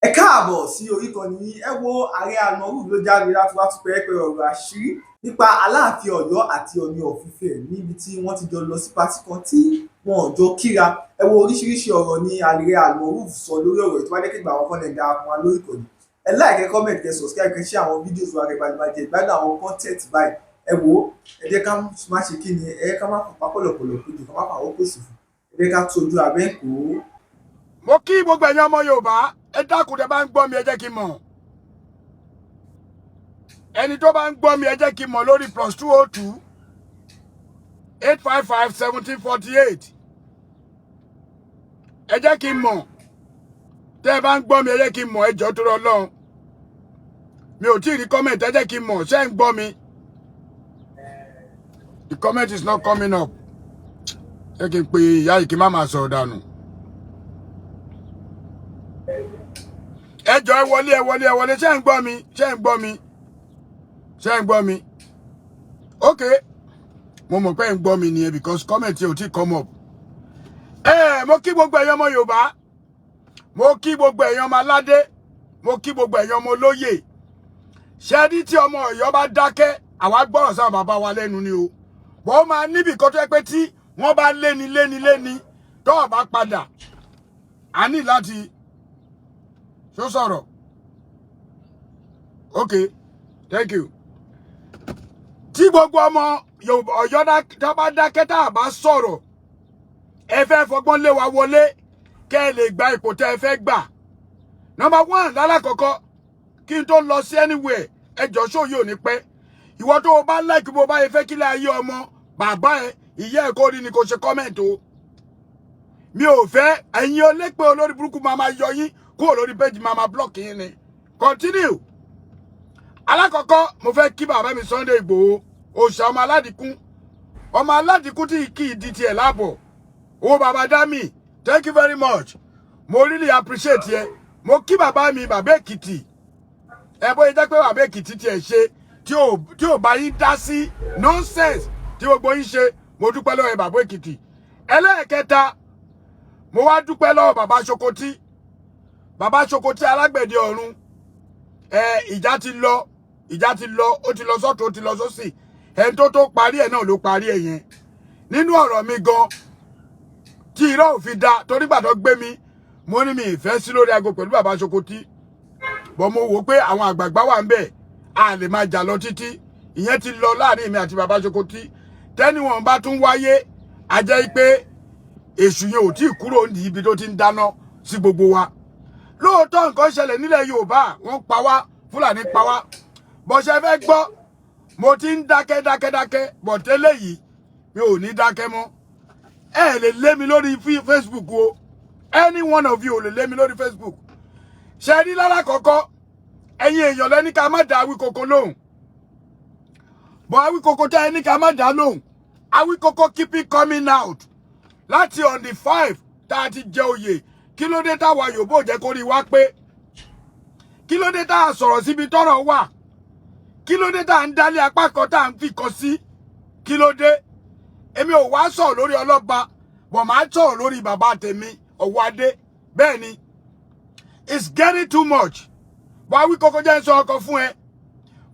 Ẹ káàbọ̀ sí orí ìkànnì yín. Ẹ wo, Ààrẹ Almaroof ló jáde láti wá tú pẹ́rẹ́pẹ́rẹ́ ọ̀rọ̀ àṣírí nípa Aláàfin Ọ̀yọ́ àti Ọọ̀ni of Ifẹ̀, níbi tí wọ́n ti jọ lọ sí party kan tí wọn ò jọ kíra. Ẹ wo, oríṣiríṣi ọ̀rọ̀ ní Ààrẹ Almaroof sọ lórí ọ̀rọ̀ yìí. Tó bá jẹ́ pé ìgbà àkọ́kọ́ lẹ̀ ń darapọ̀ mọ́ wa lórí ìkànnì, ẹ like, ẹ comment, ẹ subscribe, kẹ́ share àwọn videos wa, kẹ́ bá lè máa jẹ ìgbádùn àwọn content báyìí. Ẹ wo, ẹ jẹ́ ká má ṣe kí ni, ẹ jẹ́ ká má fapá pọ̀lọ̀pọ̀lọ̀ péjọ, ká má fàwọ́ kò ṣòfò. Ẹ jẹ́ ká tójú abẹ́ kó. Mo kí gbogbo ẹ̀yin ọmọ Yorùbá. Ẹ dákun, tẹ́ bá ń gbọ́ mi, ẹ jẹ́ kí n mọ̀. Ẹni tó bá ń gbọ́ mi, ẹ jẹ́ kí n mọ̀ lórí +202 855 1748. Ẹ jẹ́ kí n mọ̀ tẹ́ ẹ bá ń gbọ́ mi. Ẹ jẹ́ kí n mọ̀, ẹ jọ̀ọ́, torí Ọlọ́run. Mi ò tí ì rí comment. Ẹ jẹ́ kí n mọ̀, ṣé ń gbọ́ mi? The comment is not coming up. Ẹ kí n pe ìyá yìí, kí n má máa sọ̀rọ̀ dànù. Ẹ jọ̀ọ́, ẹ wọlé, ẹ wọlé, ẹ wọlé. Ṣé ń gbọ́ mi? Ṣé ń gbọ́ mi? Ṣé ń gbọ́ mi? Ok, mo mọ̀ pé ń gbọ́ mi nìyẹn, because comment yẹn ò tí come up. Ẹ mo kí gbogbo ẹ̀yin ọmọ Yorùbá, mo kí gbogbo ẹ̀yin ọmọ aládé, mo kí gbogbo ẹ̀yin ọmọ olóyè. Ṣé ní tí ọmọ Ọ̀yọ́ bá dákẹ́, àwa gbọ́rọ̀ sáwọn bàbá wa lẹ́nu ni o. Bọ́ máa níbì kan tó yẹ pé tí wọ́n bá léni léni léni tó bá padà, a ní láti ṣó sọ̀rọ̀. Okay, thank you. Tí gbogbo ọmọ Ọ̀yọ́ tó bá dákẹ́, tá a bá sọ̀rọ̀, ẹ fẹ́ fọgbọ́n lé wa wọlé kẹ́ ẹ lè gba ipò tẹ́ ẹ fẹ́ gbà. Number one, lálákọ̀ọ́kọ́, kí n tó lọ sí anywhere, ẹ jọ, ṣó yóò ní pẹ́. Ìwọ tó o bá like bó bá yẹ fẹ́ kílẹ̀ ayé ọmọ bàbá ẹ, ìyá ẹ kó rí ni kò ṣe comment o. Mi ò fẹ́ ẹ̀yin olépè olórí burúkú máa ma yọ yín kúrò lórí page, máa ma block yín ni. Continue. Alákọ̀ọ́kọ́, mo fẹ́ kí bàbá mi Sunday Ìgbòho, òòṣà ọmọ aládìkún, ọmọ aládìkún tí kì í di tiẹ̀ láàbọ̀. Owó bàbá dami, thank you very much, mo really appreciate yẹ. Mo kí bàbá mi, bàbá Èkìtì. Ẹ bóyá jẹ́ pé bàbá Èkìtì tiẹ̀ ṣe tí ò bá yín dá sí nonsense tí gbogbo yín ṣe. Mo dúpẹ́ lọ́wọ́ ẹ, bàbá Èkìtì. Ẹlẹ́ẹ̀kẹta, mo wá dúpẹ́ lọ́wọ́ bàbá Sokoti, bàbá Sokoti alágbẹ̀dẹ ọ̀run. Ẹ ìjà ti lọ, ìjà ti lọ, ó ti lọ sọ́tún, ó ti lọ sósì. Ẹni tó parí ẹ̀ náà ló parí ẹ̀ yẹn. Nínú ọ̀rọ̀ mi gan tí irọ́ ò fi da, torí gbàdọ̀ gbé mi, mo ní mi ìfẹ́ sí lórí aago pẹ̀lú bàbá Sokoti bọ́. Mo wò pé àwọn àgbààgbà wà ń bẹ̀, a lè máa jà lọ títí. Ìyẹn ti lọ láàrin mi àti bàbá Sokoti. Tẹ́ni wọn bá tún wáyé, a jẹ́ pé èṣù yẹn ò tí ì kúrò ní ibi tó ti ń dáná sí gbogbo wa. Lóòótọ́, nǹkan ṣẹlẹ̀ nílẹ̀ Yorùbá, wọ́n pa wá, Fúlàní pa wá. Bó ṣe fẹ́ gbọ́, mo ti ń dákẹ́ dákẹ́ dákẹ́ bọ̀ tẹ́lẹ̀ yìí, mi ò ní dákẹ́ mọ́. Ẹ lè lé mi lórí Facebook o. Any one of you ò lè lé mi lórí Facebook. Ṣe rí lálákọ̀ọ́kọ́, ẹ̀yin èèyàn lẹ́ní ká má dá Awíkoko lóhùn bọ́. Awíkoko tẹ́ ẹ ní ká má dá lóhùn, Awíkoko keep it coming out láti on the 5 tá a ti jẹ oyè. Kí ló dé táwa Yorùbá ò jẹ́ kó rí wá pé? Kí ló dé tá a sọ̀rọ̀ síbi tọ́rọ̀ wà? Kí ló dé tá a ń dálé apá kan, tá a ń fi kan sí? Kí ló dé? Èmi ò wá sọ̀rọ̀ lórí ọlọ́ba bọ̀, máa sọ̀rọ̀ lórí bàbá tèmi, Ọ̀wọ́adé. Bẹ́ẹ̀ ni, it's getting too much. Bọ́ Awíkoko, jẹ́ ń sọ ọkọ̀ fún ẹ,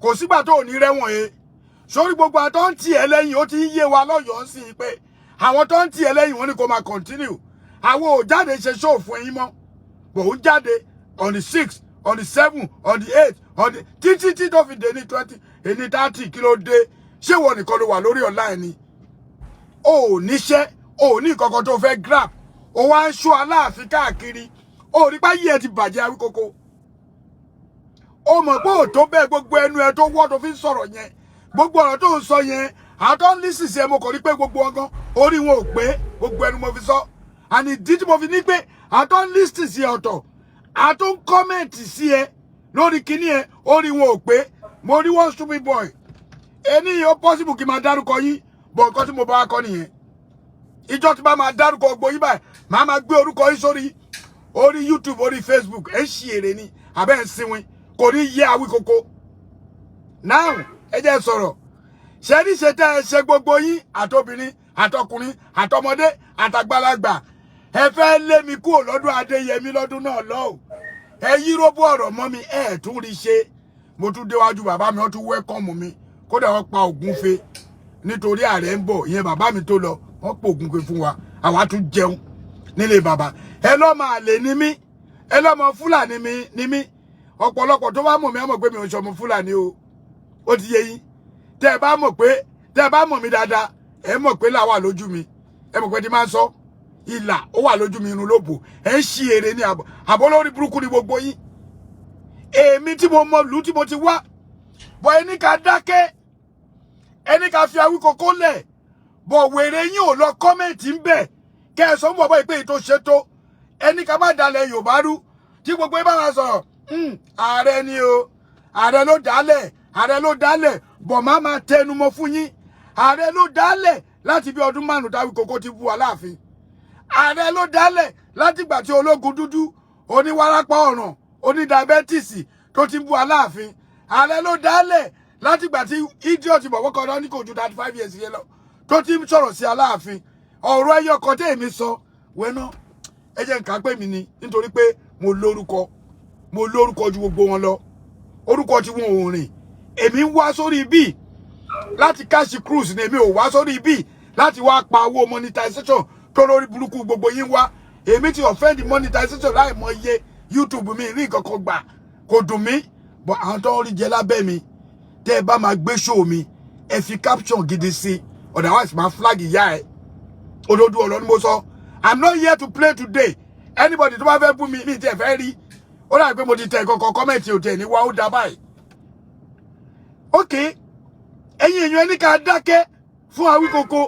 kò sígbà tó ò ní rẹ́wọ̀n e sórí. Gbogbo àtọ́ ń tì ẹ́ lẹ́yìn, ó ti ń yé wa lọ́yọ̀ọ́ sí i pé àwọn tó ń tì ẹ́ lẹ́yìn, wọ́n ní kó máa continue. Àwọn ò jáde ṣe show fún yín mọ́ bò ń jáde on the 6, on the 7, on the 8, on the títí tí tó fi dé ní 20, èní 30. Kí ló dé? Ṣé ìwọ nìkan ló wà lórí online ni? O ò níṣẹ́, o ò ní nǹkan tó fẹ́ grab, o wá ń ṣó Aláàfin káàkiri. O rí pé ayé ẹ ti bàjẹ́, Awíkókó. O mọ̀ pé ò tó bẹ́ẹ̀. Gbogbo ẹnu ẹ tó wọ́ tó fi ń sọ̀rọ̀ yẹn, gbogbo ọ̀rọ̀ tó ń sọ yẹn, àwọn tó ń lísì sí ẹ, mo kàn rí pé gbogbo wọn gan orí wọn ò pé. Gbogbo ẹnu mo fi sọ. Àní ìdí tí mo fi ní pé àwọn tó ń lísì sí ẹ ọ̀tọ̀, àwọn tó ń comment sí ẹ lórí kíní ẹ, orí wọn ò pé. Mo rí one stupid boy ẹni, ó possible kí n máa dárúkọ yín bọ̀. Nǹkan tí mo bá kọ́ nìyẹn. Ìjọ tí bá máa dárúkọ gbogbo yín báyìí, màá máa gbé orúkọ yín sórí orí YouTube, orí Facebook. Ẹ̀ ń ṣì èrè ni àbẹ́ ń sinwin, kò ní yé Awíkókó. Now, ẹ jẹ́ sọ̀rọ̀. Ṣe ní ṣe tẹ́ ẹ ṣe, gbogbo yín, àtobìnrin, àtọkùnrin, àtọmọdé, àtàgbàlagbà, ẹ fẹ́ lé mi kúrò lọ́dún Adéyẹmí lọ́dún náà lọ́hùn. Ẹ yí róbó ọ̀rọ̀ mọ́ mi, ẹ tún rí ṣe. Mo tún déwájú bàbá mi, wọ́n tún welcome mi. Kódà wọ́n pa ògúnfe nítorí ààrẹ ń bọ̀. Ìyẹn bàbá mi tó lọ, wọ́n pa ògúnfe fún wa, àwa tún jẹun nílé bàbá. Ẹ lọ́mọ àlè ni mí, ẹ lọ́mọ Fúlàní mi ni mí. Ọ̀pọ̀lọpọ̀ tó bá mọ̀ mí á mọ̀ pé mi ò ṣọmọ Fúlàní o. Ó ti yé yín. Tẹ́ ẹ bá mọ̀ pé, tẹ́ ẹ bá mọ̀ mí dáadáa, ẹ mọ̀ pé là wà lójú mi. Ẹ mọ̀ pé tí máa ń sọ ìlà ó wà lójú mi, irun ló bò. Ẹ ń ṣí èrè ní àbọ̀ àbọ̀ lórí burúkú ni gbogbo yín. Èmi tí mo mọ lù tí mo ti wá bọ̀, ẹni ká dákẹ́, ẹni ká fi Awíkókó lẹ̀ bọ̀, wèrè yín ò lọ comment ń bẹ̀ kẹ́ ẹ sọ fún bọ̀bọ̀ ìpè tó ṣe tó. Ẹni ká má dalẹ̀ Yorùbá rú tí gbogbo yín bá máa sọ̀rọ̀. Ààrẹ ni o, ààrẹ ló dálẹ̀, ààrẹ ló dálẹ̀ bọ̀. Má máa tẹnumọ́ fún yín, ààrẹ ló dálẹ̀ láti bí ọdún 5 táwíkókó ti bú Aláàfin. Ààrẹ ló dálẹ̀ látìgbà tí ológun dúdú, oníwárápá ọ̀ràn, onídiabetes tó ti ń bú Aláàfin. Ààrẹ ló dálẹ̀ látìgbà tí idiot bọ̀wọ́ kan náà ní kò ju 35 years yẹn lọ tó ti ń sọ̀rọ̀ sí Aláàfin. Ọ̀rọ̀ ẹyọ kan tẹ́ èmi sọ wẹ́ná, ẹ jẹ́ nǹkan pè mí ni, nítorí pé mo lórúkọ, mo lórúkọ ju gbogbo wọn lọ. Orúkọ tí wọn ò rìn. Èmi ń wá sórí bíi láti catch cruise ni. Èmi ò wá sórí bíi láti wá pa owó monetization tó lórí burúkú gbogbo yín wá. Èmi ti offend monetization láì mọ iye. YouTube mi rí nǹkan kan gbà, kò dùn mí, but àwọn tó ń rí jẹ lábẹ́ mi, tẹ́ ẹ bá máa gbé show mi, ẹ fi caption gidi sí, otherwise máa flag ìyá ẹ. Òdodo ọ̀rọ̀ ni mo sọ. I'm not here to play today. Anybody tó bá fẹ́ bú mi, mi ti ẹ̀ fẹ́ rí. Ó dàbí pé mo ti tẹ̀ kankan comment ò tẹ̀ ní wá, ó dá báyìí. Ok, ẹ̀yin èèyàn, ẹni ká dákẹ́ fún Awíkókó.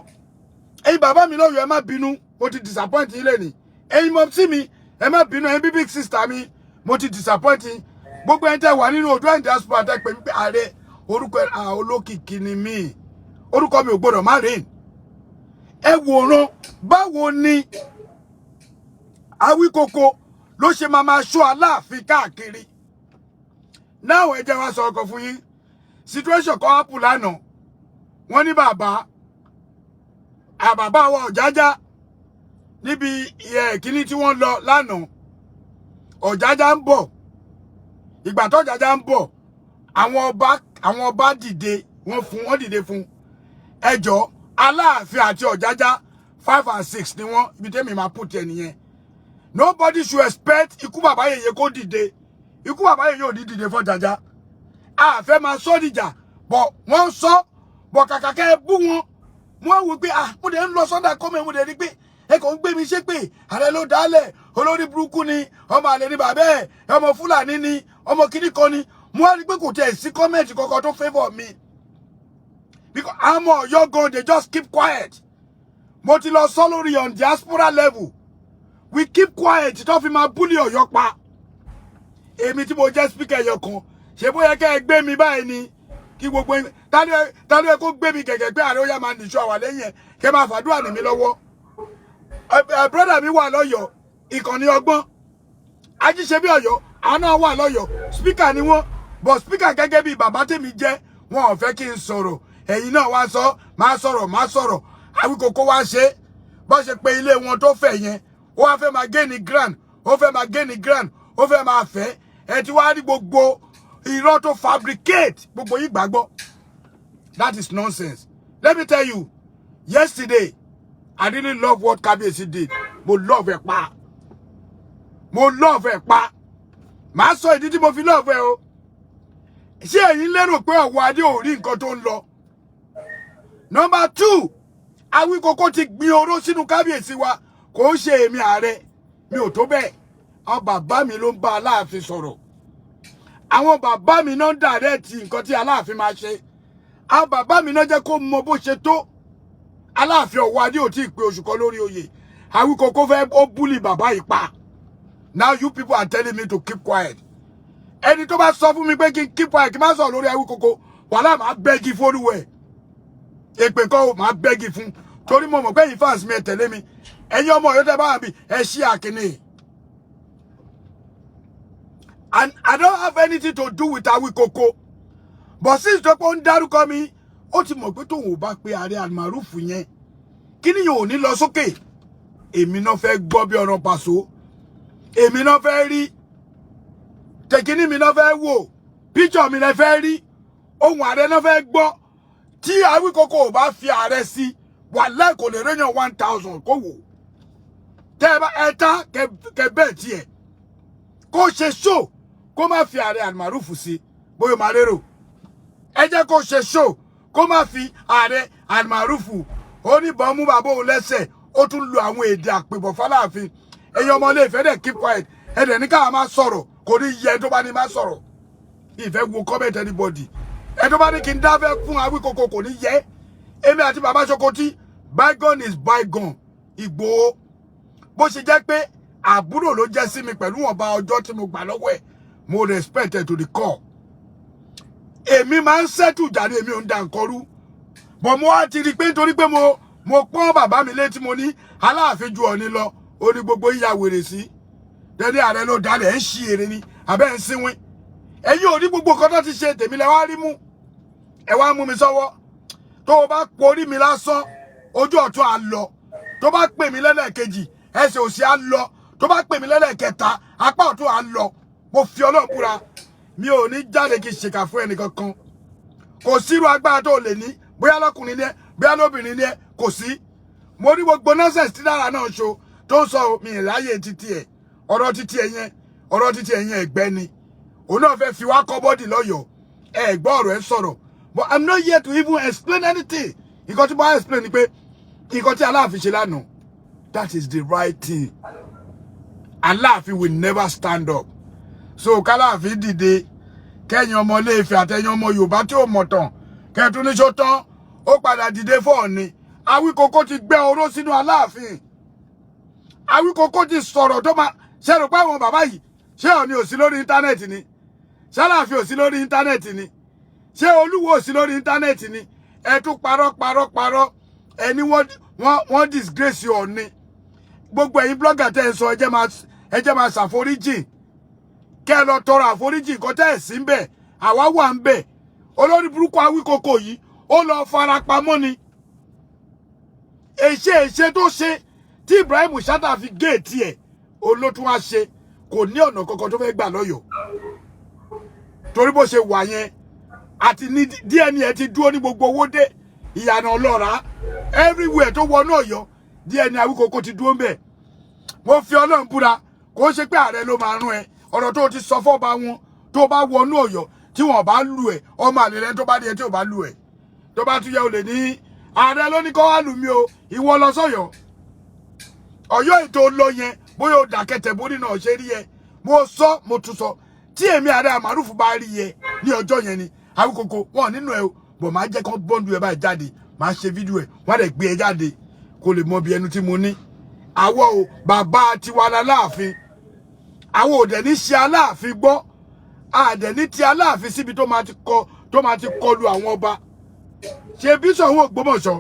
Ẹ̀yin bàbá mi lọ́yọ̀ọ́, ẹ má bínú, mo ti disappoint yín lẹ́nìí. Ẹ̀yin mumsy mi, ẹ má bínú. Ẹ̀yin big sister mi, mo ti disappoint yín. Gbogbo ẹ̀yin tẹ́ wà nínú Oòduà diaspora, tẹ́ pè mí pé ààrẹ orúkọ olókìkí ni mí, orúkọ mi ò gbọdọ̀ má rìn. Ẹ wòran, báwo ni Awíkókó ló ṣe máa máa ṣọ́ Aláàfin káàkiri náà? Ẹ jẹ́ wá sọ ọkọ̀ fún yín. Situation kan happen lánàá. Wọ́n ní bàbá àbàbá wa Ọ̀jájá níbi kíní tí wọ́n lọ lánàá. Ọ̀jájá ń bọ̀. Ìgbà tó Ọ̀jájá ń bọ̀, àwọn ọba dìde, wọ́n fún, wọ́n dìde fún ẹjọ́. Aláàfin àti Ọ̀jájá, 5 and 6 ni wọ́n. Ibi tẹ́mi máa put ẹ nìyẹn. Nobody should expect ikú bàbá yèyé kó dìde. Ikú bàbá yèyé ò ní dìde fọ́jájá. A fẹ́ máa sọ dìjà bọ̀, wọ́n sọ bọ̀. Kàkà kẹ́ ẹ bú wọn, wọ́n wò pé, ah, mo dẹ̀ ń lọ sọ́dà kọ́mẹ̀, mo dẹ̀ rí pé ẹ kàn ń gbé mi ṣépè. Ààrẹ ló dálẹ̀, olórí burúkú ni, ọmọ àlè ni bàbá ẹ̀, ọmọ Fúlàní ni, ọmọ kíní kan ni. Mo wá rí pé kò tẹ̀ sí comment kankan tó favour mi, because àmọ́ Ọ̀yọ́ gan, they just keep quiet. Mo ti lọ sọ lórí on diaspora level, we keep quiet tó fi máa bully Ọ̀yọ́ pa. Èmi tí mo jẹ́ speaker ẹyọ kan, ṣe bóyá kẹ́ ẹ gbé mi báyìí ni, kí gbogbo yín ta ló yẹ kó gbé mi gẹ̀gẹ̀ pé ààrẹ ó yá máa nìṣó àwà lẹ́yìn ẹ̀, kẹ́ máa fàdúrà ní mi lọ́wọ́. Brother mi wà lọ́yọ̀ọ́, ìkànnì ọgbọ́n ajíṣe bí Ọ̀yọ́, àwọn náà wà lọ́yọ̀ọ́, speaker ni wọ́n, but speaker gẹ́gẹ́ bí bàbá tèmi jẹ́, wọn ò fẹ́ kí n sọ̀rọ̀. Ẹ̀yin náà wá sọ, máa sọ̀rọ̀, máa sọ̀rọ̀. Awíkókó wá ṣe bó ṣe pé ilé wọn tó fẹ̀ yẹn, ó wá fẹ́ máa gain ground, ó fẹ́ máa gain ground, ó fẹ́ máa fẹ́. Ẹ ti wá rí gbogbo irọ́ tó fabricate, gbogbo yìí gbàgbọ́. That is nonsense. Let me tell you, yesterday I really love what Kabiyesi did. Mo love ẹ pa, mo love ẹ pa. Màá sọ ìdí tí mo fi love ẹ o. Ṣé ẹ̀yin lérò pé ọ̀wọ́ adé ò rí nǹkan tó ń lọ? Number two, Awíkókó ti gbin oró sínú kábíyèsí wa. Kò ń ṣe èmi ààrẹ, mi ò tó bẹ́ẹ̀. Àwọn bàbá mi ló ń bá Aláàfin sọ̀rọ̀. Àwọn bàbá mi náà ń direct nǹkan tí Aláàfin máa ṣe. Àwọn bàbá mi náà jẹ́ kó mọ bó ṣe tó. Aláàfin ọ̀wọ́ adé ò tí ì pé oṣù kan lórí oyè, Awíkókó fẹ́ ó bully bàbá yìí pa. Now you people are telling me to keep quiet. Ẹni tó bá sọ fún mi pé kí n keep quiet, kí n má sọ̀rọ̀ lórí Awíkókó, wàhálà, máa bẹ́gi fólúwẹ̀. Èpè kọ́ ò, máa bẹ́gi fún, torí mo mọ̀ pé ẹ̀yin fans mi, ẹ tẹ̀lé mi. Ẹ̀yin ọmọ Ọ̀yọ́ tẹ́ bá wà bí, ẹ ṣí àkíní. And I don't have anything to do with Awíkókó, but since tó pé ó ń dárúkọ mi, ó ti mọ̀ pé tóun ò bá pe ààrẹ Almaroof yẹn, kí ni yóò ní lọ sókè. Èmi náà fẹ́ gbọ́ bí ọ̀rọ̀ pàṣọ, èmi náà fẹ́ rí. Tẹ̀kíní mi náà fẹ́ wò, píṣọ̀ mi lẹ fẹ́ rí, ohun ààrẹ náà fẹ́ gbọ́. Tí Awíkókó ò bá fi ààrẹ sí, wàláhì kò lè réyàn 1,000 kó wò. Tẹ́ ẹ bá ẹ tá kẹ bẹ́ẹ̀ tiẹ̀ kó ṣe show, kó má fi ààrẹ Almaroof sí, bóyá máa rérò. Ẹ jẹ́ kó ṣe show, kó má fi ààrẹ Almaroof. Ó ní ìbọn mú bàbá òun lẹ́sẹ̀, ó tún lo àwọn èdè àpèbọ̀ fáláàfin. Ẹ̀yin ọmọ ilé Ifẹ̀ dẹ̀ keep quiet, ẹ dẹ̀ ní káwa máa sọ̀rọ̀. Kò ní yẹ tó bá ní máa sọ̀rọ̀. Ìfẹ́ wo comment anybody. Ẹ tó bá ní kí n dáfẹ́ fún Awíkókó, kò ní yẹ. Èmi àti bàbá Sokoti, bygone is bygone. Ìgbòho, bó ṣe jẹ́ pé àbúrò ló jẹ́ sí mi, pẹ̀lú ọba ọjọ́ tí mo gbà lọ́wọ́ ẹ̀, mo respect ẹ̀ to the core. Èmi máa ń settle jàre, èmi ò ń da nǹkan rú. Bọ̀ mo wá ti rí i pé nítorí pé mo pọ́n bàbá mi létí, mo ní Aláàfin ju Ọ̀ọ̀ni lọ, ó ní gbogbo yíya wèrè sí tẹ́lẹ̀. Ààrẹ ló dalẹ̀, ẹ̀ ń ṣí èrè ni àbẹ́ ẹ̀ ń sínwín. Ẹ̀yin ò ní gbogbo nǹkan tó ti ṣe tèmi lẹ wá rí mú, ẹ wá mú mi sọ́wọ́. Tó o bá porí mi lásán, ojú ọ̀tún á lọ. Tó bá pè mí lẹ́lẹ́kejì, ẹsẹ̀ òsì á lọ. Tó bá pè mí lẹ́lẹ́kẹta, apá ọ̀tún á lọ. Mo fi Ọlọ́run búra, mi ò ní jáde kí n ṣèkà fún ẹnìkankan. Kò sírú agbára tó lè ní, bóyá lọ́kùnrin ní ẹ, bóyá lóbìnrin ní ẹ, kò sí. Mo ní gbogbo nonsense tí dára náà ṣo tó ń sọ mi ìráyè títí ẹ. Ọ̀rọ̀ títí ẹ yẹn, ọ̀rọ̀ títí ẹ yẹn, ẹ̀gbẹ́ ni. Òun náà fẹ́ fi wá kọ́ bọ́dì lọ́yọ̀ọ́. Ẹ gbọ́ ọ̀rọ̀ ẹ sọ̀rọ̀, but I'm not here to even explain anything. Nǹkan tí mo wá explain ni pé nǹkan tí Aláàfin ṣe lánàá, that is the right thing. Aláàfin will never stand up. So k'Aláàfin dìde, kẹ́yìn ọmọ Ilé-Ifẹ̀ àtẹ̀yìn ọmọ Yorùbá tí ò mọ̀ tán, kẹ́ẹ̀tún ní sọ́tán, ó padà dìde fún Ọọ̀ni. Awíkókó ti gbẹ́ oró sínú Aláàfin. Awíkókó ti sọ̀rọ̀ tó máa ṣe rò pé àwọn bàbá yìí, ṣé Ọọ̀ni ò sí lórí internet ni? Ṣáláàfin ò sí lórí internet ni? Ṣé Olúwo ò sí lórí internet ni? Ẹ tún parọ́ parọ́ parọ́, ẹni wọ́n disgrace Ọọ̀ni. Gbogbo ẹ̀yin blogger tẹ́ ẹ sọ, ẹ jẹ́ máa ṣàforíjì, kẹ́ ẹ lọ tọrọ àforíjì. Nǹkan tẹ́ ẹ̀ sí ń bẹ̀, àwa wà ń bẹ̀. Olórí burúkú Awíkókó yìí, ó lọ farapamọ́ ni. Èṣe èṣe tó ṣe tí Ibrahim Chatta fi géètì ẹ̀ olótún wá ṣe, kò ní ọ̀nà kankan tó fẹ́ gbà lọ́yọ̀ọ́, torí bó ṣe wà yẹn àti ní DNA ti dúró ní gbogbo owó dé ìyànà ọlọ́ra, everywhere tó wọnú Ọ̀yọ́, DNA Awíkókó ti dúró ń bẹ̀. Mo fi Ọlọ́run búra, kò ṣe pé ààrẹ ló máa rún ẹ. Ọ̀rọ̀ tó ti sọ fọ́ba wọn, tó bá wọnú Ọ̀yọ́ tí wọ́n bá lù ẹ, ọmọ àlè rẹ tó bá rí ẹ tí ò bá lù ẹ, tó bá tún yẹ, o lè ní ààrẹ ló ní kó wá lù mí o. Ìwọ lọ sọ́yọ́ Ọ̀yọ́ ètò lọ yẹn, bóyá o dàkẹtẹ borí náà ṣe rí ẹ. Mo sọ, mo tún sọ, tí èmi ààrẹ Àmàrúfù bá rí ẹ ní ọjọ́ yẹn ni Awíkókó wọn nínú ẹ o, bọ̀ máa jẹ́ kán bọ́ǹdù ẹ báyìí jáde, máa ṣe fídíò ẹ, wọ́n á dẹ̀ gbé ẹ jáde kó lè mọ bí ẹnu tí mo ní. Àwọ̀ o, bàbá tiwa láláàfin, àwọn ò dẹ̀ ní ṣe Aláàfin gbọ́, àdẹ̀ ní ti Aláàfin síbi tó máa ti kọlu àwọn ọba. Ṣe bí Ṣọ̀ún Ògbómọ̀ṣọ́,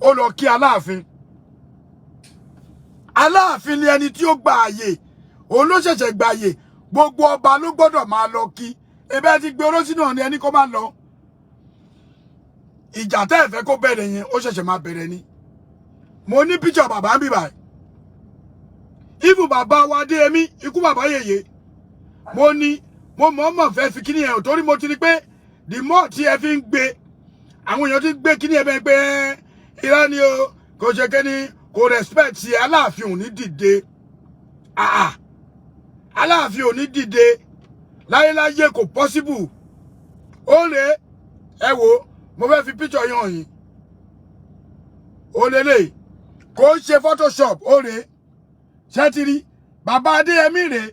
ó lọ kí Aláàfin. Aláàfin ni ẹni tí ó gba àyè, òun ló ṣẹ̀ṣẹ̀ gba àyè. Gbogbo ọba ló gbọ́dọ̀ máa lọ kí ebe ti gbé oró sínú ọ̀nà ẹni kó máa lọ. Ìjà tẹ́ ẹ̀ fẹ́ kó bẹ̀rẹ̀ yẹn, ó ṣẹ̀ṣẹ̀ máa bẹ̀rẹ̀ ni. Mo ní píṣọ̀ bàbá ń bì báyìí, ibù bàbá wa Adéyẹmí, ikú bàbá yèyé. Mo ní mo mọ̀ọ́mọ̀ fẹ́ fi kíní yẹn, torí mo ti rí pé the more tí ẹ fi ń gbé, àwọn èèyàn ti gbé kíní ẹ bẹ́ẹ̀ pé irọ́ ni o, kò ṣe kíní, kò respect. Aláàfin ò ní dìde. Ah, Aláàfin ò ní dìde láyéláyé, kò possible. Ó lè ẹ wo, mo fẹ́ fi picture yẹn hàn yín. Ó lè lè kò ń ṣe Photoshop. Ó rè ṣé ti rí bàbá Adéyẹmí rè.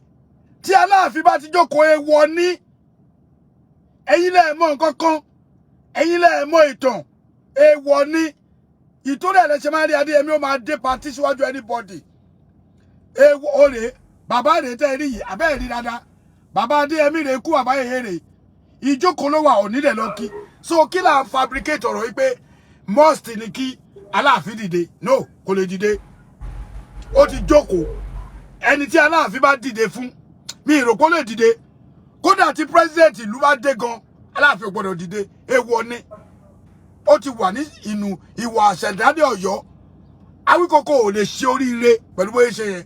Tí Aláàfin bá ti jókòó, ewọ ní ẹ̀yin lẹ mọ̀ nǹkan kan, ẹ̀yin lẹ mọ̀ ìtàn. Èèwọ̀ ni. Ìtòrí ẹ̀ lẹ́sẹ̀ máa rí Adéyẹmí, ó máa dé party síwájú anybody. Èèwọ̀ ó rè. Bàbá rè tẹ́ rí yìí, abẹ́ rí dáadáa, bàbá Adéyẹmí rè, kú bàbá yèyé rè. Ìjókòó ló wà, òní dẹ̀ lọ kí. So kí là ń fabricate ọ̀rọ̀ yìí pé must ni kí Aláàfin dìde? No, kò lè dìde. Ó ti jókòó. Ẹni tí Aláàfin bá dìde fún mi, ìrò kó lè dìde. Kódà tí president ìlú bá dé gan, Aláàfin ò gbọdọ̀ dìde. Èèwọ̀ ni. Ó ti wà ní inú ìwà àṣẹ̀dádé Ọ̀yọ́. Awíkókó ò lè ṣe oríire pẹ̀lú bóyá ṣe yẹn.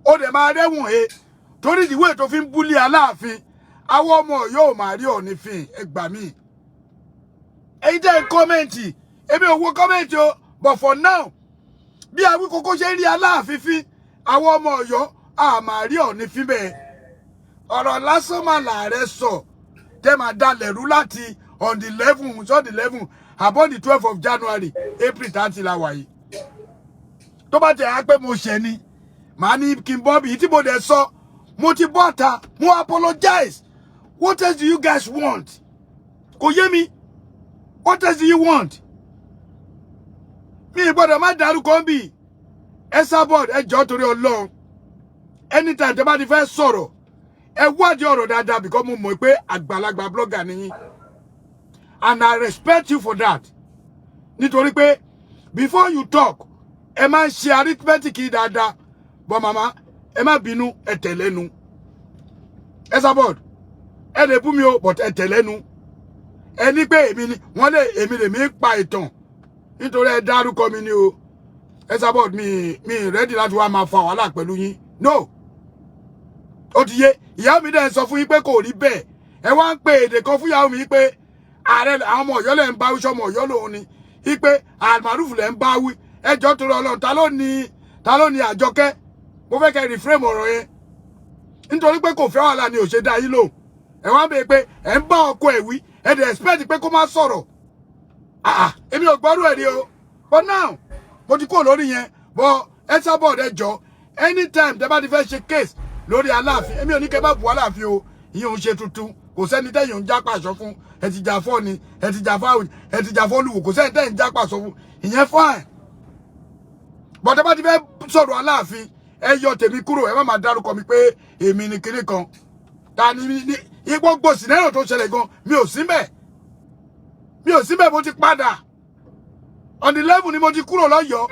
Ó dẹ̀ máa rẹ́wọ̀n he. Torí ìdíwé tó fi ń bully Aláàfin, àwọn ọmọ Ọ̀yọ́ ò máa rí Ọọ̀ni fín. Ẹ gbà mí, ẹ̀yin tẹ́ ẹ comment, èmi ò wo comment o, but for now, bí Awíkókó ṣe ń rí Aláàfin fín, àwọn ọmọ Ọ̀yọ́ a máa rí Ọọ̀ni fín bẹ́ẹ̀. Ọ̀rọ̀ lásán mà làárẹ̀ sọ tẹ́ máa dalẹ̀ rú láti on the 11, on the 11 àbọ̀ the 12 of January, April 30 la wà yìí. Tó bá tẹ̀ á pé mo ṣẹ̀ ni, màá ní kí n bọ́ bí tí mo dẹ̀ sọ, mo ti bọ́ ta, mo apologize. What else do you guys want? Kò yé mi. What else do you want? Mi ì gbọ́dọ̀ má dárúkọ ń bì. Esabod, ẹ jọ̀ọ́, torí Ọlọ́run, anytime tẹ́ bá ti fẹ́ sọ̀rọ̀, ẹ wádìí ọ̀rọ̀ dáadáa, because mo mọ̀ pé àgbàlagbà blogger ni yín and I respect you for that, nítorí pé before you talk, ẹ máa ń ṣe arithmetic yìí dáadáa. But màmá, ẹ má bínú, ẹ tẹ̀lẹ́nu. Esabod, ẹ lè bú mi o, but ẹ tẹ̀lẹ́nu. Ẹ ní pé èmi ni wọ́n lè, èmi lèmi ń pa ìtàn nítorí ẹ dárúkọ mi ni o. Esabod, mi ready láti wá máa fa wàhálà pẹ̀lú yín. No, ó ti yé. Ìyá mi dẹ̀ sọ fún yín pé kò rí bẹ́ẹ̀. Ẹ wá ń pe èdè kan fún ìyàwó mi pé ààrẹ àwọn ọmọ Ọ̀yọ́ lẹ̀ ń bá wí, sọmọ Ọ̀yọ́ lòun ni, wípé àmàrúfù lẹ̀ ń bá wí. Ẹjọ́, torí Ọlọ́run, ta ló ní Àjọkẹ́? Mo fẹ́ kẹ́ reframe ọ̀rọ̀ yẹn, nítorí pé kò fẹ́ wàhálà ni ò ṣe dá yín lò. Ẹ wá ń bèè pé ẹ ń bá ọkọ ẹ̀ wí, ẹ dẹ̀ expect pé kó má sọ̀rọ̀. Ah, èmi ò gbọ́rú ẹ̀ rí o. But now, mo ti kúrò lórí yẹn. But Esabod, ẹ jọ, anytime tẹ́ bá ti fẹ́ ṣe case lórí Aláàfin, èmi ò ní kẹ́ bá bu Aláàfin o. Ìyẹn ò ń ṣe tuntun. Kò sẹ́ni tẹ́yìn ń já pàṣọ fún. Ẹ ti jà fọ́ ni, ẹ ti jà fáwọn, ẹ ti jà fọ́lùwò, kò sẹ́ni tẹ́yìn ń já pàṣọ fún. Ìyẹn fine, but tẹ́ bá ti fẹ́ sọ̀rọ̀ Aláàfin, ẹ yọ tèmi kúrò. Ẹ má máa dárúkọ mi pé èmi ni kinní kan. Ta ni ní gbogbo scenario tó ṣẹlẹ̀ gan, mi ò sí mbẹ̀, mi ò sí mbẹ̀. Mo ti padà on the level ni mo ti kúrò lọ́yọ̀ọ́.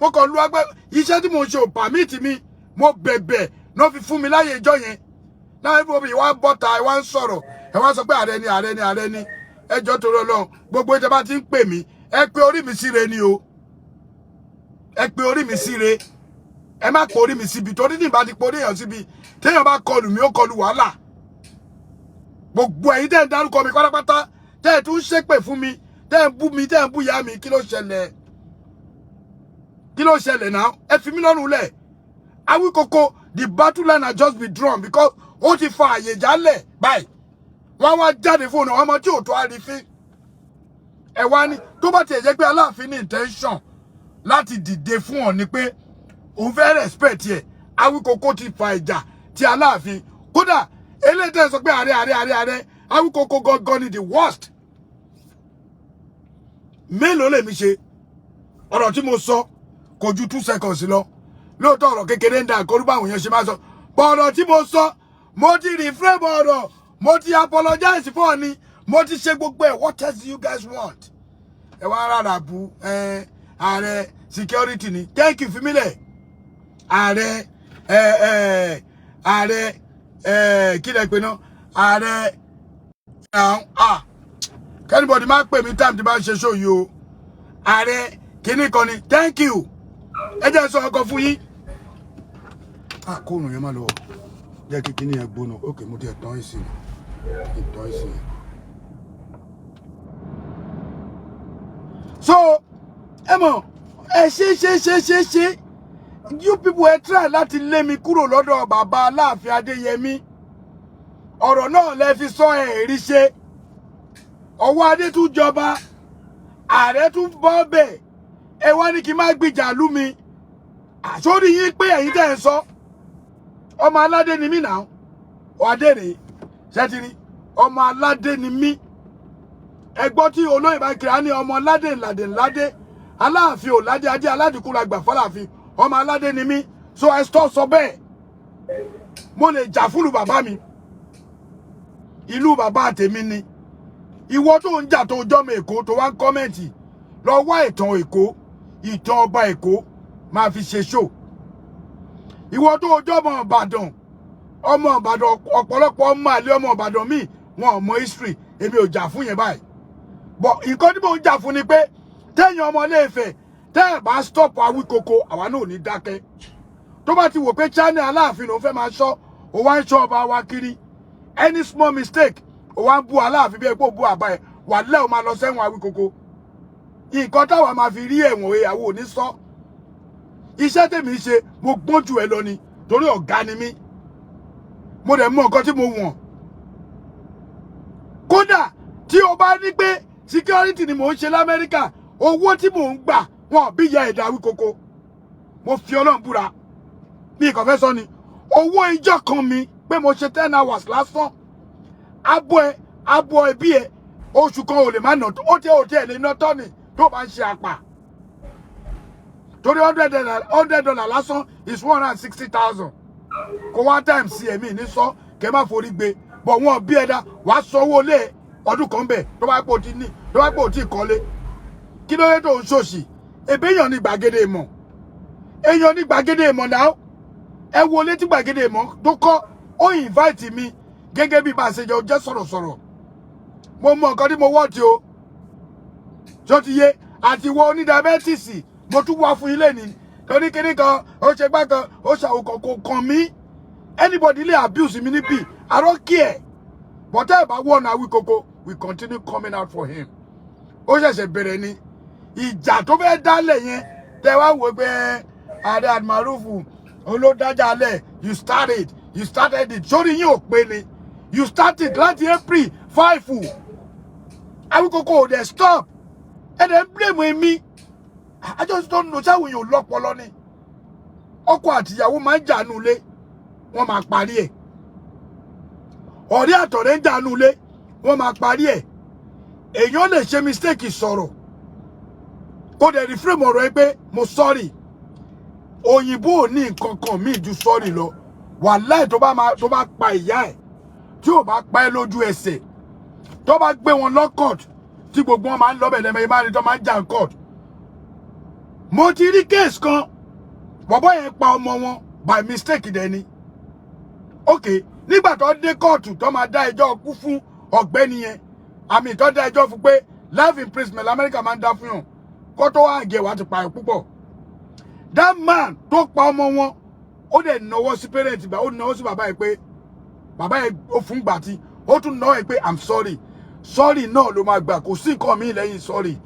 Mo kàn lu agbẹ́ iṣẹ́ tí mo ń ṣe ò permit mi. Mo bẹ̀bẹ̀ náà fi fún mi láyè ìjọ yẹn náà. Ibo mi wá bọ́ta, ẹ wá ń sọ̀rọ̀, ẹ wá sọ pé ààrẹ ni, ààrẹ ni, ààrẹ ni. Ẹ jọ̀ọ́, torí Ọlọ́run, gbogbo ìjọba ti ń pè mí, ẹ pé orí mi síre ni o. Ẹ pé orí mi síre, ẹ má pè orí mi síbi, torí ní ìbá ti pè orí èèyàn síbi, téèyàn bá kọlù mí, ó kọlù wàhálà. Gbogbo ẹ̀yin tẹ́ ń dárúkọ mi pátápátá, tẹ́ ẹ̀ tún ṣépè fún mi, tẹ́ ẹ̀ ń bú mi, tẹ́ ẹ̀ ń bú ìyá mi, kí ló ṣẹlẹ̀? Kí ló ṣẹlẹ̀ náà? Ẹ fi mí lọ́rùn lẹ̀. Awíkoko, the battle line has just been drawn because ó ti fa àyè jálẹ̀ báyìí. Wọ́n wá jáde fóònù ọmọ tí ò tó àrífín. Ẹ wá ní tó bá tiẹ̀ jẹ́ pé Aláàfin ní intention láti dìde fún ọ ni pé òun fẹ́ respect ẹ̀, Awíkoko ti fa ìjà tí Aláàfin. Kódà eléyìí tẹ́ ẹ sọ pé ààrẹ, ààrẹ, ààrẹ, ààrẹ, Awíkoko gangan ni the worst. Mélòó lèmi ṣe? Ọ̀rọ̀ tí mo sọ kò ju 2 seconds lọ. Lóòótọ́, ọ̀rọ̀ kékeré ń da àkọlù báwọn èèyàn ṣe máa sọ bọ́. Ọ̀rọ̀ tí mo sọ, mo ti reframe ọ̀rọ̀, mo ti apologize fún ọ ni, mo ti ṣe gbogbo ẹ̀. What else do you guys want? Ẹ wá rárá bu ẹ, ààrẹ security ni. Thank you, fimilẹ̀. Ààrẹ ẹ ẹ ààrẹ ẹ, kí lẹ pè náà? Ààrẹ, ah, k'anybody má pè mí time tí bá ń ṣe show yìí o. Ààrẹ kìíní kan ni. Thank you. Ẹ jẹ́ sọ ọkọ̀ fún yín. Ah, kóònù yẹn má lọ jẹ́ kí kíní yẹn gbóná. Ok, mo ti ẹ̀ tán ìsìn, ìtàn ìsìn. So ẹ mọ̀, ẹ ṣe ṣe ṣe ṣe ṣe, you people, ẹ try láti lé mi kúrò lọ́dọ̀ bàbá Aláàfin Adéyẹmí. Ọ̀rọ̀ náà lẹ fi sọ ẹ̀ rí ṣe. Ọwọ́ adé tún jọba, ààrẹ tún bọ́ bẹ̀. Ẹ wá ní kí n má gbìjà lú mi. Àsórí yín pé ẹ̀yin tẹ́ ẹ sọ ọmọ aládé ni mí náà. Ọ adé rèé, ṣẹ́tìrí ọmọ aládé ni mí. Ẹ gbọ́ tí olóyè bá kiri á ní ọmọ aládé ńládé ńládé, Aláàfin ò ládé, adé aládìkú la gbà fọláàfin. Ọmọ aládé ni mí, so ẹ stop sọ bẹ́ẹ̀. Mo lè jà fúlù bàbá mi, ìlú bàbá tèmi ni. Ìwọ tó ń jà, tó jọmọ Èkó, tó wá ń comment, lọ wá ìtàn Èkó, ìtàn ọba Èkó, máa fi ṣe show. Ìwọ tó jọmọ Ìbàdàn, ọmọ Ìbàdàn, ọ̀pọ̀lọpọ̀ ọmọ àlè ọmọ Ìbàdàn míì, wọn ò mọ history. Èmi ò jà fún yẹn báyìí, but nǹkan tí mò ń jà fún ni pé téèyàn ọmọ Ilé-Ifẹ̀, tẹ́ ẹ̀ bá stop Awíkoko, àwa náà ò ní dákẹ́. Tó bá ti wò pé channel Aláàfin lòún fẹ́ máa ṣọ́, ó wá ń ṣọ́ ọba wa kiri. Any small mistake, ó wá ń bú Aláàfin bí ẹ pé ó bú àbá ẹ wà lẹ́, ò máa lọ sẹ́wọ̀n. Awíkoko nǹkan táwa máa fi rí ẹ̀wọ̀n ìyàwó ò ní sọ. Iṣẹ́ tèmi ń ṣe, mo gbọ́n jù ẹ lọ ni, torí ọ̀gá ni mí. Mo dẹ̀ mọ nǹkan tí mo wọ̀n. Kódà tí o bá ní pé security ni mò ń ṣe l'Amẹ́ríkà, owó tí mò ń gbà, wọn bí ìyá ẹ̀dá Awíkoko. Mo fi Ọlọ́run búra, mi kàn fẹ́ sọ ni. Owó ìjọ kan mi pé mo ṣe 10 hours lásán, abọ́ ẹ, abọ́ ẹbí ẹ, oṣù kan ò lè má nà ó tẹ ò tẹ lè ná tọ́nì tó bá ń ṣe àpà, torí $100, $100 lásán is 160,000. Kó wá times sí ẹ̀mí ní sọ kẹ́ má forí gbé bọ̀. Wọ́n bí ẹ̀dá wàá sanwó lé ọdún kan bẹ̀ tó bá pò tí ní, tó bá pò tí kọ́lé. Kí ló dé tó ń ṣòṣì? Ebe èèyàn ní gbàgede ìmọ̀, èèyàn ní gbàgede ìmọ̀ náà. Ẹ wo létí gbàgede ìmọ̀ tó kọ́. Ó invite mi gẹ́gẹ́ bí bá a ṣe jọ jẹ́ sọ̀rọ̀sọ̀rọ̀. Mo mọ nǹkan tí mo wọ́ọ̀tì o tó ti yé àti wọ onídiabetes. Mo tún wá fún ilé ní torí kíní kan, ó ṣe gbá kan, ó ṣàwòkàn, kò kàn mí. Anybody lè abuse mi níbí, I don't care. But ẹ bá wọ̀nà Awíkoko, we continue coming out for him. Ó ṣẹ̀ṣẹ̀ bẹ̀rẹ̀ ni. Ìjà tó fẹ́ dálẹ̀ yẹn, tẹ wá wò pé ààrẹ Almarufu olódájà lẹ̀. You started, you started it. Sórí yín ò pé ni. You started láti April 5. Awíkoko ò dẹ̀ stop. Ẹ dẹ̀ ń blame èmi. I just don't know. Sáwọn èèyàn lọ́pọlọ ni? Ọkọ àtìyàwó máa ń jà nulẹ̀, wọ́n máa parí ẹ̀. Ọ̀rẹ́ àtọ̀rẹ́ ń jà nulẹ̀, wọ́n máa parí ẹ̀. Èèyàn lè ṣe mistake sọ̀rọ̀, kó dẹ̀ reframe ọ̀rọ̀ ẹ pé mo sorry. Òyìnbó ò ní nǹkan kan míì ju sorry lọ. Wàláì, tó bá máa tó bá pa ìyá ẹ̀, tí ò bá pa ẹ́ lójú ẹsẹ̀, tó bá gbé wọn lọ court, tí gbogbo wọn máa ń lọ́bẹ̀ lẹ́mẹ̀ẹ́ máa ń rí tó máa ń jà ń court. Mo ti rí case kan, bọ̀bọ́ yẹn pa ọmọ wọn by mistake dẹ̀ ni. Ok, nígbà tó dé kóòtù, tó máa dá ẹjọ́ kú fún ọ̀gbẹ́ni yẹn, àmì tó dá ẹjọ́ fún pé life imprisonment l'Amẹ́ríkà máa ń dá fún yàn kó tó wá gẹ̀ wá ti pààyàn púpọ̀. That man tó pa ọmọ wọn, ó dẹ̀ náwó sí parent gbà, ó náwó sí bàbá yìí pé bàbá yẹn ó fún gbà tí ó tún náwó yìí pé I'm sorry. Sorry náà ló máa gbà. Kò sí nǹkan mi lẹ́yìn sorry.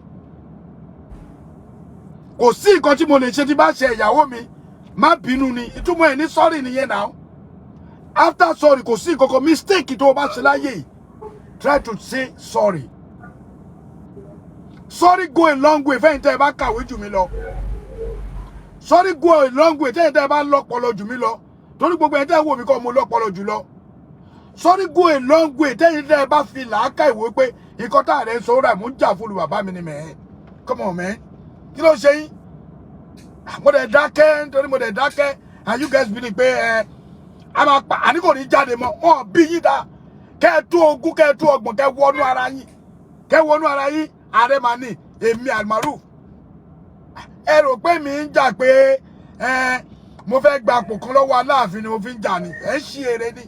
Kò sí nǹkan tí mo lè ṣe tí bá ṣe ìyàwó mi, má bínú ni. Ìtumọ̀ ẹ̀ ní sorry nìyẹn náà. After sorry, kò sí nǹkan kan. Mistake tó o bá ṣe láyé yìí, try to say sorry. Sorry go a long way. Fẹ́yìn tẹ́ ẹ bá kàwé jù mí lọ, sorry go a long way. Tẹ́yìn tẹ́ ẹ bá lọ́pọlọ jù mí lọ, torí gbogbo ẹ̀ tẹ́ ẹ wò mí kọ́ mo lọ́pọlọ jù lọ. Sorry go a long way. Tẹ́yìn tẹ́ ẹ bá fi làákà ìwé pé nǹkan tá à rẹ̀ ń sọ rà, mò ń jà fún bàbá mi ni mẹ́ẹ̀. Come on, man, kí ló ṣe yín? Mo dẹ̀ dákẹ́ nítorí mo dẹ̀ dákẹ́, and you guys believe pé ẹ a máa pa àní kò ní jáde mọ́. Wọn bí yín dá. Kẹ́ ẹ tó 20, kẹ́ ẹ tó 30, kẹ́ ẹ wọnú ara yín, kẹ́ ẹ wọnú ara yín. Ààrẹ máa ní èmi Almaroof. Ẹ rò pé mi ń jà pé ẹ mo fẹ́ gba àpò kan lọ́wọ́ Aláàfin ni mo fi ń jà ni. Ẹ ń ṣí eré ni.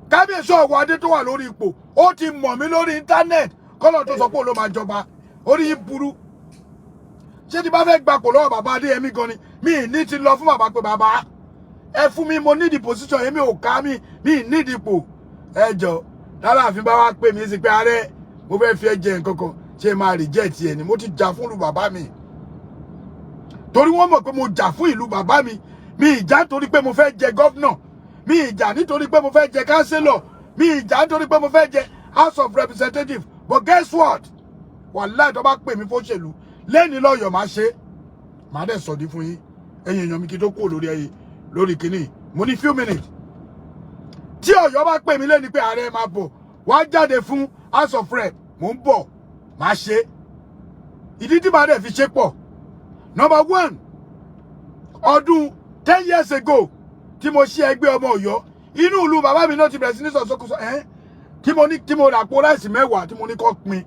Kábíyèsí ọ̀wọ́ adé tó wà lórí ipò, ó ti mọ̀ mí lórí internet kọ́lọ̀ tó sọ pé òun ló máa jọba. Orí yín burú. Ṣé tí bá fẹ́ gbapò lọ́wọ́ bàbá Adéyẹmí gan ni, mi ní ti lọ fún bàbá pé bàbá, ẹ fún mi, mo need position. Èmi ò ká mi, mi need ipò. Ẹ jọ, lálàáfin bá wá pè mí sí pé ààrẹ, mo fẹ́ fi ẹ jẹ nǹkan kan, ṣé máa reject ẹ ni? Mo ti jà fún ìlú bàbá mi, torí wọ́n mọ̀ pé mo jà fún ìlú bàbá mi. Mi ìjà torí pé mo fẹ́ jẹ governor, mi ìjà nítorí pé mo fẹ́ jẹ councillor, mi ìjà nítorí pé mo fẹ́ jẹ House of Representatives. But guess what? Wàláì, tó bá pè mí fóṣèlú lẹ́ni lọ́yọ̀, máa ṣe, máa dẹ̀ sọ̀dí fún yín. Ẹ̀yin èèyàn mi, kí tó kúrò lórí ẹyẹ lórí kínní, mo ní few minutes. Tí Ọ̀yọ́ bá pè mí lẹ́ni pé ààrẹ máa bọ̀ wá jáde fún House of Rep, mò ń bọ̀, máa ṣe. Ìdí tí màá dẹ̀ fi ṣe pọ̀. Number one, ọdún 10 years ago tí mo ṣí ẹgbẹ́ ọmọ Ọ̀yọ́, inú ìlú bàbá mi náà ti bẹ̀rẹ̀ sí ní sọ̀sọ́kùsọ ẹ́ tí mo ní, tí mo rà po ráìsì 10 tí mo ní kọ́ pin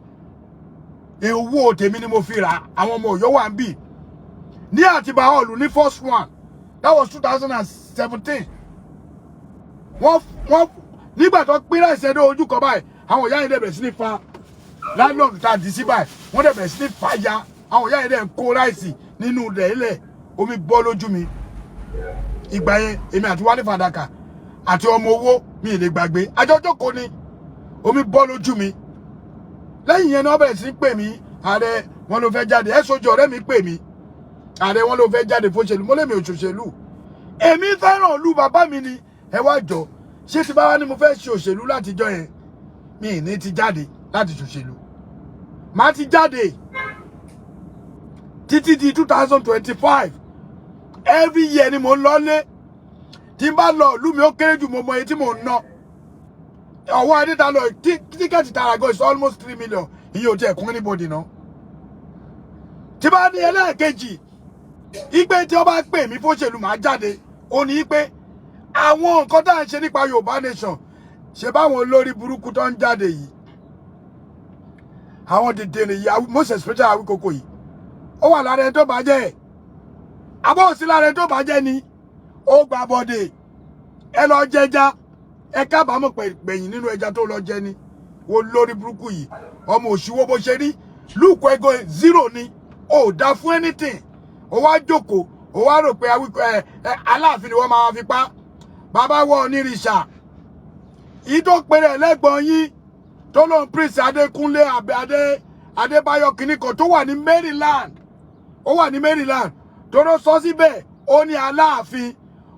owó tèmi ni mo fi rà. Àwọn ọmọ Ọ̀yọ́ wà ń bì ní Àtìbà Hall ní first one. That was 2017. Wọ́n nígbà tó pín ráìsì ẹ̀dọ́ ojú kan báyìí, àwọn ìyá yẹn dẹ̀ bẹ̀rẹ̀ sí ní fa láìlọ́ọ̀nù tá a dì sí báyìí, wọ́n dẹ̀ bẹ̀rẹ̀ sí ní fa ya. Àwọn ìyá yẹn dẹ̀ ń kó ráìsì nínú ilẹ̀ ilẹ̀, omi bọ́ lójú mi. Ìgbà yẹn, èmi àti Wálé Fàdákà àti ọmọ owó mi ì lè gbàgbé àjọjọ́ ni omi bọ́ lójú mi. Lẹ́yìn yẹn náà, bẹ̀rẹ̀ sí í pè mí, ààrẹ wọn ló fẹ́ jáde. Ẹ sojú ọ̀rẹ́ mi pè mí, ààrẹ wọn ló fẹ́ jáde fóṣèlú. Mo lèmi òṣòṣèlú, èmi fẹ́ràn ìlú bàbá mi ni. Ẹ wá jọ, ṣé ti bá wá ní mo fẹ́ ṣe òṣèlú látijọ́ yẹn, mi ì ní ti jáde láti ṣòṣèlú? Màá ti jáde títí di 2025. Every year ni mo ń lọlé. Tí n bá lọ ìlú mi, ó kéré jù, mo mọ iye tí mò ń ná. Ọwọ́ adéta lọ, ticket tààrà gan is almost 3 million. Ìyẹn ò tiẹ̀ kún anybody ná. Tí bá ní ẹlẹ́ẹ̀kejì ìpè tí ó bá pè mí fóṣèlú, màá jáde. Ó ní pé àwọn nǹkan tá à ń ṣe nípa Yorùbá nation, ṣe báwọn olórí burúkú tó ń jáde yìí, àwọn dìndìnrín yìí, most especially Awíkókó yìí, ó wà lára ẹni tó bàjẹ́. Àbọ̀ sí lára ẹni tó bàjẹ́ ni ó gba bọ́dé. Ẹ lọ jẹja, ẹ kábàámọ̀ gbẹ̀yìn nínú ẹja tó lọ jẹ ni. Wo lórí burúkú yìí, ọmọ òṣìwò, bó ṣe rí lùkọ́ ẹgọ zero ni, ó dá fún anything. Ó wá jókòó, ó wá rò pé Awíkó ẹ ẹ Aláàfin ni wọ́n máa fi pa bàbá wọ onírìṣà yìí tó péré ẹlẹ́gbọ̀n yín tó lóun Prince Adékúnlé àbẹ adé Adébáyọ̀ kìnnì kan tó wà ní Maryland, ó wà ní Maryland, tó ló sọ síbẹ̀, ó ní Aláàfin,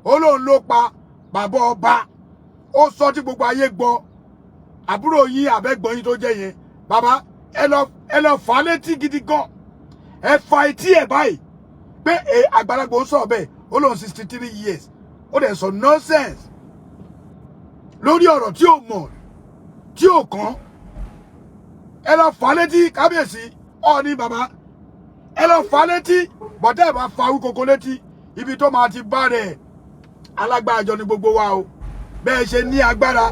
ó lóun ló pa bàbá ọba. Ó sọ tí gbogbo ayé gbọ́. Àbúrò yín àbẹ́gbọ́n yín tó jẹ́ yẹn, bàbá, ẹ lọ fà á létí gidi gan. Ẹ fa etí ẹ báyìí pé àgbàlagbà ń sọ̀rọ̀ bẹ́ẹ̀. Ó lóun 63 years, ó dẹ̀ sọ nonsense lórí ọ̀rọ̀ tí ò mọ̀, tí ò kàn. Ẹ lọ fà á létí, kábíyèsí, Ọọ̀ni, bàbá, ẹ lọ fà á létí. Bọ́tẹ́ ẹ bá fa Awíkókó létí, ibi tó máa ti bá rẹ̀, alágbára jọ ní gbogbo wa o. Bẹ́ẹ̀ ṣe ní agbára,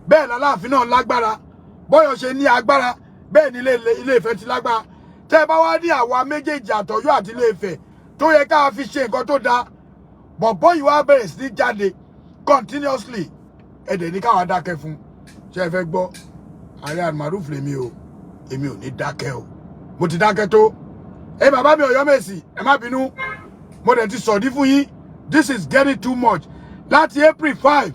bẹ́ẹ̀ làláàfin náà lágbára. Bọ́yọ̀ ṣe ní agbára, bẹ́ẹ̀ ní Ilé Ifẹ̀ ti lágbára. Tẹ́ ẹ bá wá ní àwa méjèèjì, àtọ̀yọ́ àti Ilé Ifẹ̀, tó yẹ ká fi ṣe nǹkan tó dáa, bọ̀bọ́ yìí wá bẹ̀rẹ̀ sí ní jáde continuously, ẹ̀dẹ̀ ní káwa dákẹ́ fún. Ṣé ẹ fẹ́ gbọ́? Ààrẹ Almaroof lèmi o, èmi ò ní dákẹ́ o, mo ti dákẹ́ tó. Ẹ bàbá mi Ọ̀yọ́mèsì, ẹ má bínú, mo dẹ̀ ti sọ̀dí fún yín. This is getting too much. Láti April 5,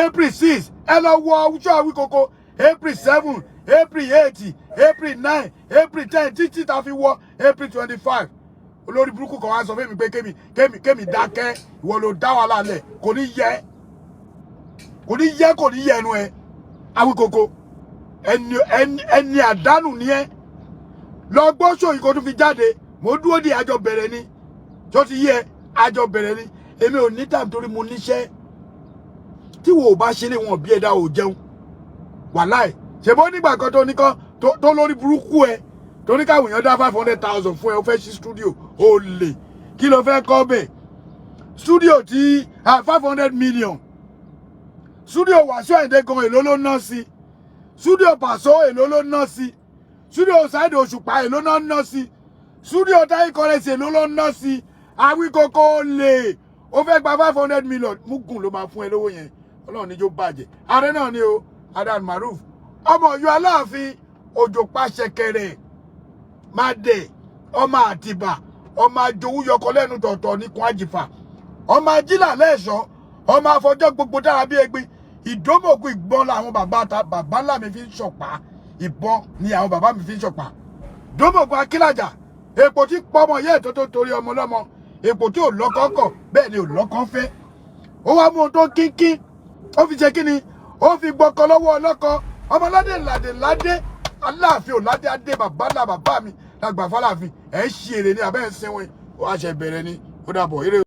April 6, ẹ lọ wọ ọjọ́ Awíkókó, April 7, April 8, April 9, April 10, títí tá a fi wọ April 25. Olórí burúkú kan wá sọ fún mi pé kémi dákẹ́. Ìwọ ló dá wàhálà lẹ̀. Kò ní yẹ, kò ní yẹ, kò ní yẹ ẹnu ẹ. Awíkókó, ẹni ẹni ẹni àdánù ni ẹ. Lọ gbọ́ sóyìn kó tún fi jáde. Mo dúró di àjọ bẹ̀rẹ̀ ni tó ti yẹ, àjọ bẹ̀rẹ̀ ni. Èmi ò ní time torí mo níṣẹ́. Tí wo ò bá ṣe lé wọn bí ẹ̀dá ò jẹun, wàláì. Ṣèbó nígbà kan tó ní kán tó lórí burúkú ẹ, tó ní káwọn èèyàn dá 500,000 fún ẹ, ó fẹ́ ṣí studio. Ó lè kí ló fẹ́ kọ́ bẹ̀? Studio tí 500 million, studio Wàsíù Àyìndé gan, èló ló ná sí? Studio Pàṣọ, èló ló ná sí? Studio Saheed Òṣùpá, èló náà ná sí? Studio Taye Currency, èló ló ná sí? Awíkókó lè ó fẹ́ gba 500 million, mugun ló máa fún ẹ lówó yẹn. Ọlọ́run níjó bàjẹ́. Ààrẹ náà ni o, Adan Maruf, ọmọ Ọ̀yọ́ Aláàfin, òjò pàṣẹkẹrẹ máa dẹ, ọmọ Àtìbà, ọmọ àjòwú yọkọ lẹ́nu tọ̀tọ̀ nìkan àjìfà, ọmọ ajílà lẹ́ẹ̀ṣọ́, ọmọ afọjọ́ gbogbo dára bí egbin. Ìdómògùn ìbọn làwọn bàbá ta bàbá ńlá mi fi ń ṣọ̀pá. Ìbọn ni àwọn bàbá mi fi ń ṣọ̀pá. Dómògùn akílàjà, èpò tí pọmọ yẹ ètò tó torí ọmọ lọ́mọ, èpò tí ò lọ́kọ́ kọ̀, bẹ́ẹ̀ ni ò lọ́kọ́ fẹ́. Ó wá mú ohun tó kínkín, ó fi ṣe kíni? Ó fi gbọ́kọ lọ́wọ́ ọlọ́kọ. Ọmọládé ládé ládé, Aláàfin ò ládé adé, bàbá ńlá bàbá mi lágbà fáláàfin. Ẹ̀ ń ṣe èrè ní abẹ́ ẹ̀ ń sinwin. Ó wá ṣe bẹ̀rẹ̀ ni. Ó dàbọ̀, eré.